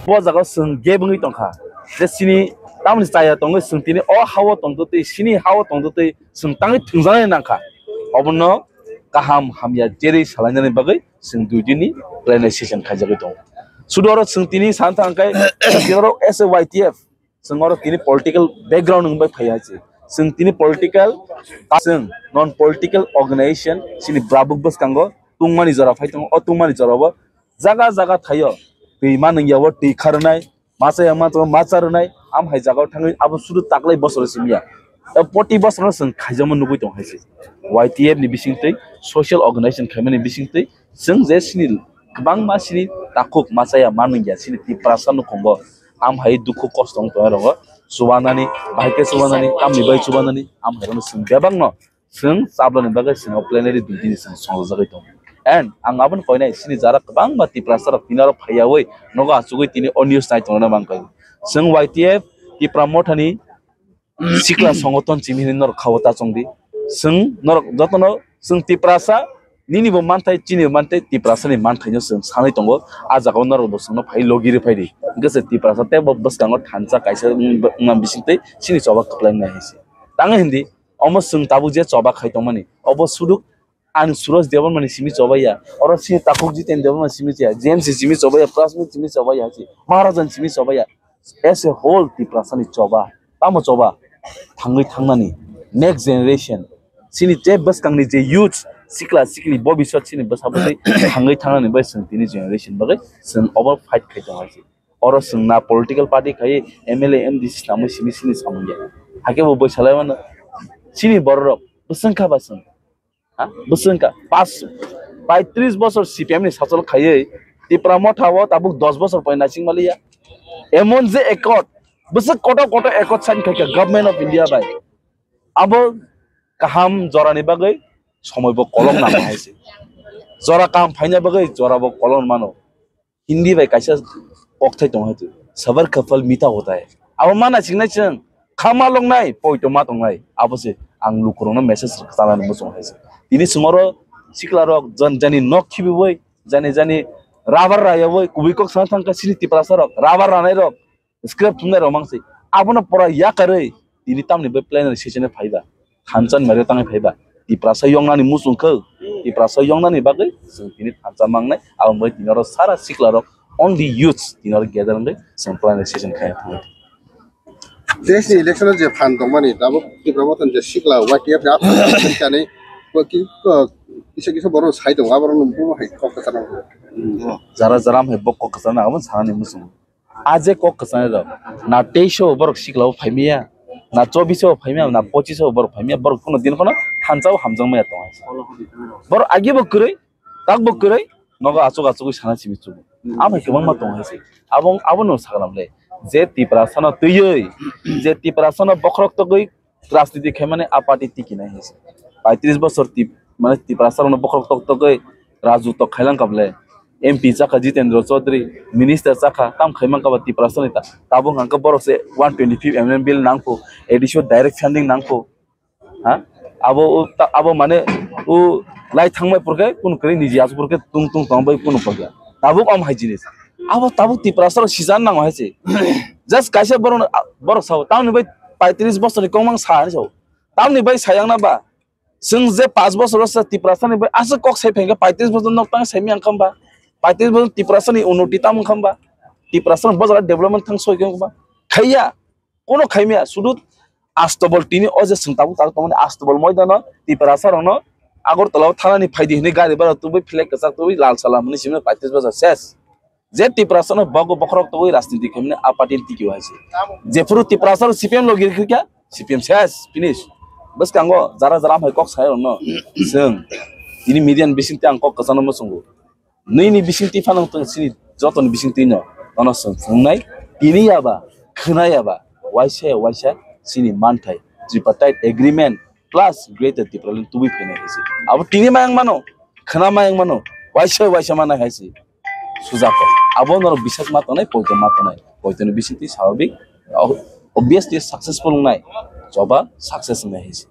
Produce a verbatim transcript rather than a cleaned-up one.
Bo jaga o chwng gap wngwi tongkha. Je chini tamoni chaya tongwi chwng tini o ha-o tongtwtwi, chini ha-o tongtwtwi chwng tangwi thwngjaknai nangkha. Obono kaham hamya jerwi salainani bagwi chwng dui dinni planning session khaijagwi tongo. Sudu oro chwng tini sana thangkhe, chwng oro as a Y T F, chwng oro tini political background wngwi phaiya se. Chwng tini political, chwng non political organization chini brabuk bwskango tungmani jora phai tongo. O tungmani jorao jaga jaga thaio twi manwngya o twi kharwnai, masa yang ma tongo, masa rwnai, am hai jaga o thangwi abo sudu taklai bosoro simi ya. O poti bosoro chwng khaijakma nugwi tong hai se. Y T F ni bisingtwi, social organization khaimani bisingtwi, chwng je sini kwbangma sini takhuk masa ya manwngya sini Tiprasa nukhungo, am hai dukhu kosto wng tong rongo, chubanani, bahai khe chubanani, tamni bai chubanani, am hai rokno chwng bebakno chwng chablani bagwi chwng o plenary dui dini chwng songjagwi tongo. And ang abono koinai chini jara kwbangma Tiprasa rok tini oro phaiyawi nogo achugwi tini o news nai tongna mangkha. Chwng Y T F Tipra Mothani sikla songoton chini hinwi norok khao ta chongdi. Chwng norok jotono chwng Tiprasa nini bo manthai chini bo manthai Tiprasa ni manthaino chwng sanwi tongo. A jagao norok bo chwngno phai logi rw phaidi. Hwnkhe se Tiprasa tei bo bwskango thansa kaisa wngma bisingtwi chini choba kwplai wngnai hai se. Tangwi hindi. Omo chwng tabuk je choba khai tongmani, obo suduk ani Suraj Debbarmani simi choba ya, oro chini takhuk Jiten Debbarmani simi choba ya, J M C simi choba ya, Prasmit simi choba ya, Maharajan simi choba ya. As a whole Tiprasani choba, tamo choba thangwi thangnani next generation, chini je bwskangni je youth, sikla sikli bobiswt chini bwsa bwtwi thangwi thangnani bai chwng tini generation bagwi chwng obo fight khai tongo hai se. Oro chwng na political party khai M L A, M D C swnamwi simi chini samung ya. Hakhe bo bwsalai mano chini bororok bwswng kha ba chwng. Ha? Bwswng kha. Pas, paitris bosor C P M ni sachal khaiwi Tipra Motha o tabuk dos bosor poi naising maliya. Emon je accord, bwswk kotor kotor accord sign khai kha Government of India bai. Abo kaham jorani bagwi somoi bo kolok nang hai se. Jora kaham phaina bagwi jora bo kolok mano. Hindi bai kaisa kokthai tongo hai, "Sabar ka phal mitha hota hai." Abo mana singnai chwng, kha ma longnai, poito ma tongnai. Abo se ang lukurokno message rwkha chalani muchung hai se. Tini chwng oro sikla rok jan jani nok khibiwi, jani jani rubber rayawoi, kubui kok sana thangkha chini Tiprasa rok, rubber ranai rok, scrap thumnai rok mang se. Abono pora yakarwi tini tamni bai plenary session phaiba. Thansa ni mari tangwi phaiba. Tiprasa yongnani muchung khe, Tiprasa yongnani bagwi chwng tini thansa mangnai, abo bai tini oro sara sikla rok only youths tini oro gather wngwi chwng planning session khai thangwi. Desni election o je phan tongmani, tabuk Tipra Mothani je sikla Y T F ni aphano sikani, bo ki-, ko-, kisa kisa borok sai tongo, aborok no bo hai kok kwchang. Jara jara hai bo kok kwchang abo sanani muchung. A je kok kwchanai rok, na teiso borok sikla o phaimaya, na chobiso phaimaya, na pochiso borok phaimaya, borok phano din phano thansa o hamjakmaya tongo. Borok agi bo kwrwi, tak bo kwrwi, nogo achuk achugwi sana simi chugo. Amai kwbangma tongo hai se. Abo, abono sakram le. Je Tiprasano twiwi, je Tiprasano bokhorok togwi rajniti khaimani a party tiki nai hai se. Paitris bosor tip-, mane Tiprasarokno bokhorok tok togwi rajutwk khailang kable. M P chakha Jitendra Chaudhary, minister chakha, tam khaimang kaba Tiprasani ta-, tabuk hangkhe borok se one twenty-fifth amendment bill nangkho, additional direct funding nangkho. Ha? Abo o ta-, abo mane o lai thangmai purkhe kunu kwrwi niji asuk purkhe tung tung tong bai kunu purkhe. Tabuk om hai jinis. Abo tabuk Tiprasarok sijan nango hai se. Just kaisa borok, borok sao. Tamni bai paitris bosorni kongmang sa hai sao. Tamni bai sayang na ba. Chwng je paanch bosor o sa Tiprasani bai aswk kok sai phaikha paitris bosor nok tang sai mi ang khamba. Paitris bosor Tiprasani unnoti tam khamba. Tiprasani bojara development thang soi khamba. Khaiya. Kono khaimya, sudu astobol tini o je chwng tabuk tabuk tongmani astobol moidano Tiprasa rokno Agartala o thanani phaidi hinwi gari bara tubui flag kwchak tubui lal salam hinwi simi paitris bosor ses. Je Tiprasa no bogo bokhorok tubui rajniti khaimani a party tiki hai se. Jephuru Tiprasa rok C P M logi rikha, C P M ses, finish. Bwskango jara jara hai kok sai rokno chwng tini media ni bisingtwi ang kok kwchangno muchungo. Nini bisingtwi phano tong sini jotoni bisingtwi no tono chwng phunuknai. Tini yaba, khwnai yaba, waisa waisa sini manthai, tripartite agreement plus Greater Tipraland tubui phainai hai se. Abo tini mayang mano, khwna mayang mano, waisa waisa manai hai se. Sujako. Abo norok bisas ma tongnai, poito ma tongnai. Poitoni bisingtwi swababik, o-, obviously successful wngnai. Choba success wngnai hai se.